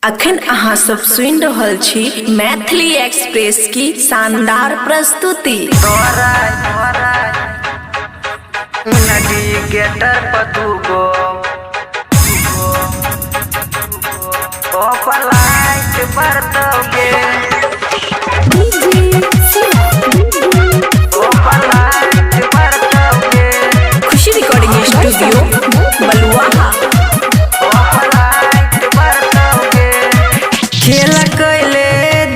अखन अहाँ सब सुनि रहल छी मैथिली एक्सप्रेस की शानदार प्रस्तुति। इंडिकेटर पर दूगो ओपर लाइट बरतोगे, ओपर लाइट बरतोगे, खुशी रिकॉर्डिंग स्टूडियो बलुआहा। ओपर लाइट बरतोगे। खेल कैले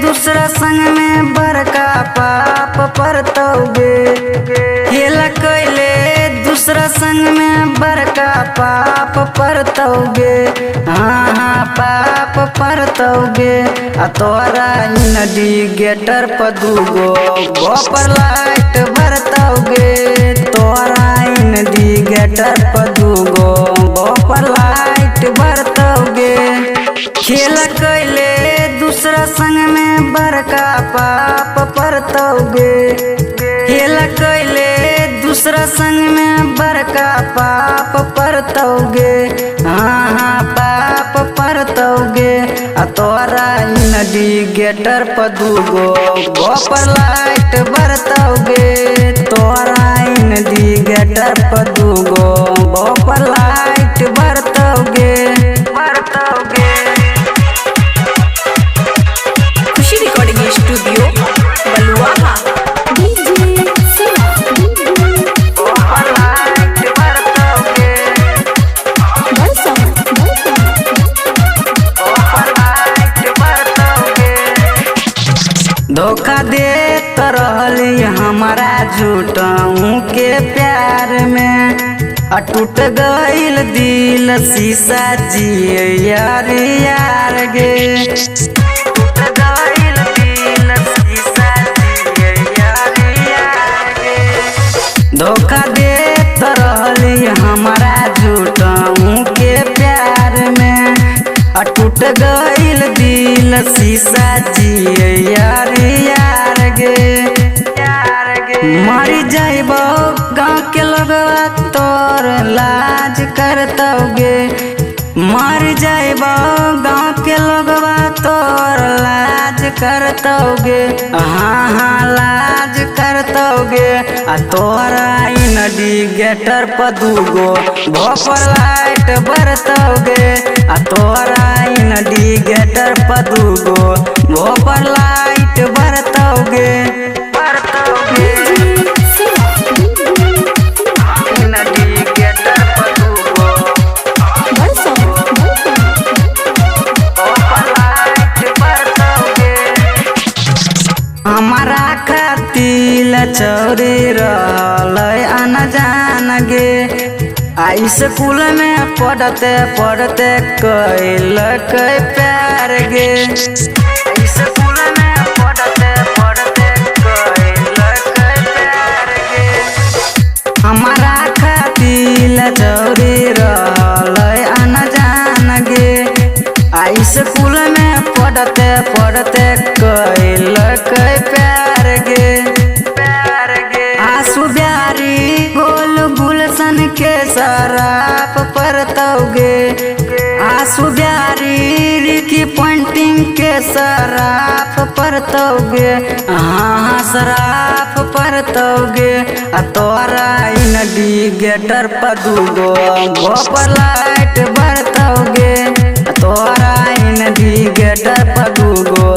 दूसरा संग में बड़का पाप परतोगे, खेल कैले दूसरा संग में बड़का पाप परतोगे, हाँ हाँ पाप परतोगे। आ तोरा इंडिकेटर पर दूगो ओपर लाइट बरतोगे, तोरा इंडिकेटर पर दूगो ओपर लाइट बरतोगे। खेल कैले दूसरा संग में बड़का पाप परतोगे, खेल कैले दूसरा संग में बड़का पाप परतोगे, हाँ हाँ पाप परतोगे। आ तोरा इंडिकेटर पर दूगो ओपर लाइट बरतोगे, तोरा इंडिकेटर पर दूगो ओपर लाइट बरतोगे बरतोगे। खुशी रिकॉर्डिंग स्टूडियो बलुआहा। ओपर लाइट बरतोगे, ओपर लाइट बरतोगे। धोखा देत रहली हमारा झूठों के प्यार में, आ टूट गइल दिल शीशा जिए यार यार गे, टूट गइल दिल शीशा जिए यार यार गे। धोखा देत रहली हमारा झूठों के प्यार में, आ टूट गइल दिल शीशा जिए यार यार गे यार गे। मर जाइबो गाँव के लोगवा तोर लाज करतोगे, मर जाइबो गाँव के लोगवा तोर लाज करतोगे, हाँ हाँ लाज करतोगे। आ तोरा इंडिकेटर पर दूगो ओपर लाइट बरतोगे, आ तोरा इंडिकेटर पर दूगो ओपर लाइट बरतोगे बरतोगे। इंडिकेटर पर दूगो ओपर लाइट बरतोगे। हमारा खातिल चोरी रहल अनजान गे, आ स्कूल में पढ़ते पढ़ते कैलक प्यार गे, स्कूल में पढ़ते पढ़ते कैलक प्यार गे। हमारा खातिल चोरी रहल अनजान गे, आ स्कूल में पढ़ते पढ़ते कैलक प्यार गे प्यार गे। आंसू प्यारी गोल गुलशन के शराब परतोगे, आंसू प्यारी रिकी पॉइंटिंग के शराब परतोगे, हाँ हाँ शराब परतोगे। आ तोरा इंडिकेटर पर दूगो ओपर लाइट बरतोगे, आ तोरा इंडिकेटर पर दूगो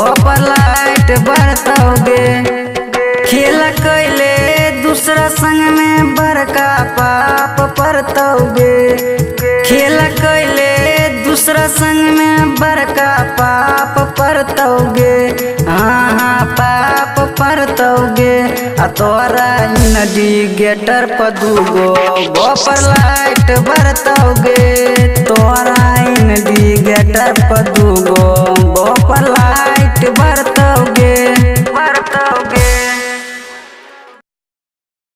ओपर लाइट बरतोगे। खेल कैले दूसरा संग में बड़का पाप परतोगे, खेल कैले दूसरा संग में बड़का पाप परतोगे, हाँ हाँ पाप परतोगे। आ तोरा इंडिकेटर पर दूगो ओपर लाइट बरतोगे, तोरा इंडिकेटर पर